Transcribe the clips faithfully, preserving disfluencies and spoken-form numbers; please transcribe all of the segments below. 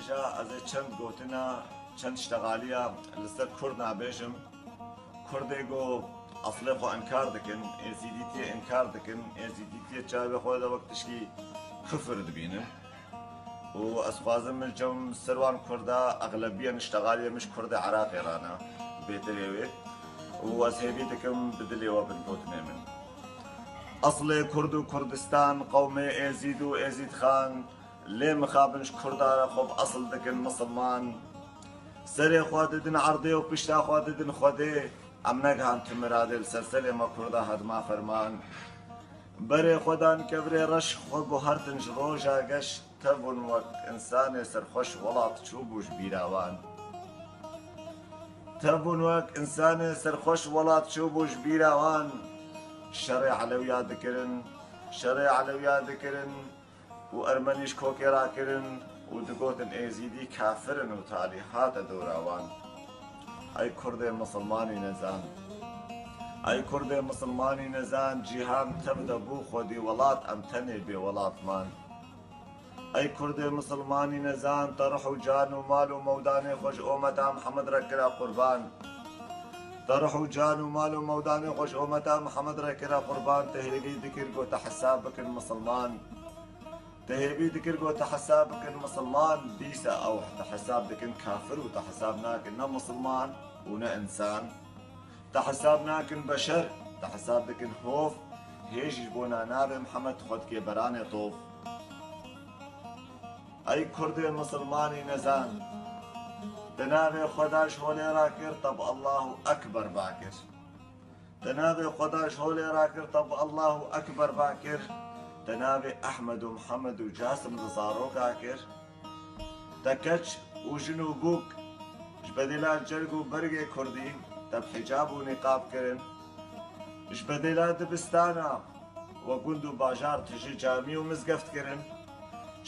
Îja ez ê çend gotina, çend ştexaliya li ser Kurd nabêjim. Kurdê ku eslê xwe inkar dikin, êzîdîtiyê inkar dikin, êzîdîtiyê çavê xwe de wek tişkî kufir dibînin. Û ez xwazim min cem ser wan Kurda, exlebiyen ştexaliyê min ji Kurdê Iraqê re ne, bêtirê wê. Û ez hêvî dikim bi dilê we bin gotinê min. Eslê Kurd û Kurdistan, qewmê Êzîd û Êzîdxan, lê mixabin ji Kurda re xwe bi esl dikin misilman. Serê xwe didin erdê û pişta xwe didin Xwedê, em negihan tu miradê, li ser serê me Kurda hedma ferman. Berê xwe dan kevirê reş, xwe guhertin ji roja geş, tevbûn wek însanê serxweş welat çûbû ji bîra wan. Tevbûn wek însanê serxweş welat çûbû ji bîra wan. Şerê Elewiya dikirin, şerê Elewiya dikirin û Ermenî ji kokê rakirin û digotin Êzîdî kafir in û talî hate dora wan. Ey Kurdê misilmanî nezan. Ey Kurdê misilmanî nezan, cîhan tev de bû, xwedî welat, em tenê bê welat man. Ey Kurdê misilmanî nezan, te rih û can û mal û mewdanê xwe ji ometa Mihemed re kira qurban. Te rih û can û mal û mewdanê xwe ji ometa Mihemed re kira qurban, te hêvî dikir ku te hesab bikin misilman. Te hêvî dikir ku te hesab bikin misilman, dîsa ew te hesab dikin kafir û te hesab nakin ne misilman û ne însan. Te hesab nakin beşer, te hesab dikin hov, hê jî ji bona navê Mihemed xwe dikê beranê tov. Ey Kurdê misilmanî nezan, te navê Xweda ji holê rakir, te bi Allahu Ekber bakir. Te navê Xweda ji holê rakir, te bi Allahu Ekber bakir. Te navê Ehmed û Mihemed û Casim li zaroka kir. Te keç û jin û bûk ji bedêla cerg û bergê kurdî te bi hicab û nîqab kirin. Ji bedêla dibistana we gund û bajar tije camî û mizgeft kirin.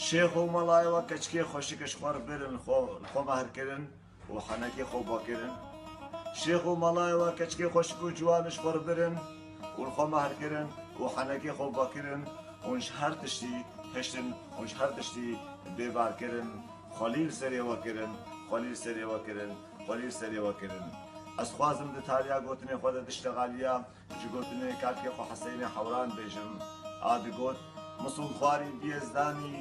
Şêx û melayê we keçikê xweşik ji xwe re birin, li xwe, li xwe mehr kirin û henekê xwe bakirin. Şêx û melayê we keçikê xweşik û ciwan ji xwe re birin û li xwe mehr kirin û henekê xwe bakirin. Hûn ji her tiştî hiştin, hûn ji her tiştî bêvar kirin. Xwelî li serê we kirin, xwelî li serê we kirin, xwelî li serê we kirin. Ez xwazim di taliya gotinê xwe de diştexaliya ji gotinê kalkê xwe Hesênê Hewran bêjim. A digot, Misilxwarî bi Yezdanî,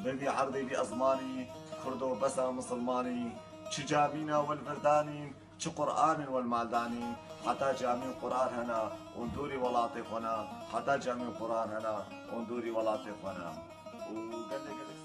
bivî erdê bi ezmanî, Kurdo besa misilmanî, çi camîna welvirdanî, çi Qur'anên welmaldanî, heta camî û Qur'an hena û dûrî welatê xwe ne, heta camî û Qur'an hena û dûrî welatê xwe ne. Û gelek gelek